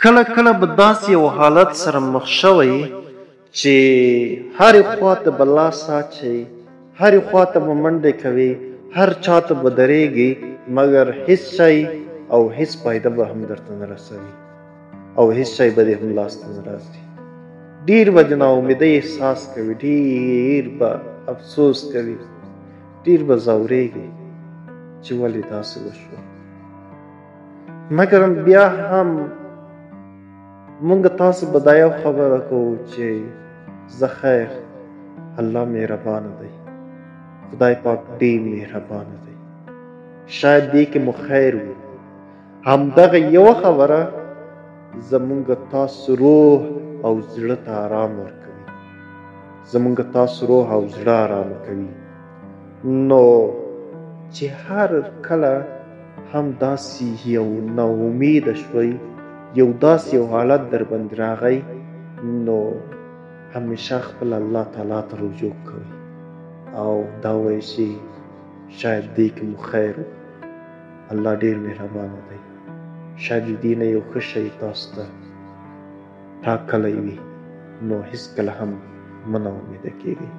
کله کله به داسې یو حالت سره مخ شوی چې هرې خوا ته به لاس اچوي، هرې خوا ته به منډې کوي، هر چا ته به درېږي، مګر هیڅ شی او هیڅ فایده به هم درته نه رسوي او هیڅ شی به دې هم لاس ته نه راځي. ډیر به د ناامیدۍ احساس کوي، ډیر به افسوس کوي، ډیر به ځورېږي چې ولې داسې وشوه. مګر بیا هم مونږ تاسو به دا یو خبره کوو چې زه خیر، الله مهربانه دی، خدای پاک ډیر مهربانه دی، شاید دې کې مو خیر وي. همدغه یوه خبره زمونږ تاسو روح او زړه ته آرام ورکوي، زمونږ تاسو روح او زړه آرام کوي. نو چې هر کله هم داسې یو ناامیده شوئ، یو داسې یو حالت در باندې راغی، نو همیشه خپل الله تعالی ته رجوع کوئ او دا وایي چې شاید دې کې مو خیر و، الله ډیر مهربانه دی، شاید د دې نه یو ښه شی تاسو ته ټاکلی وي. نو هیڅکله هم مه ناامیده کېږئ.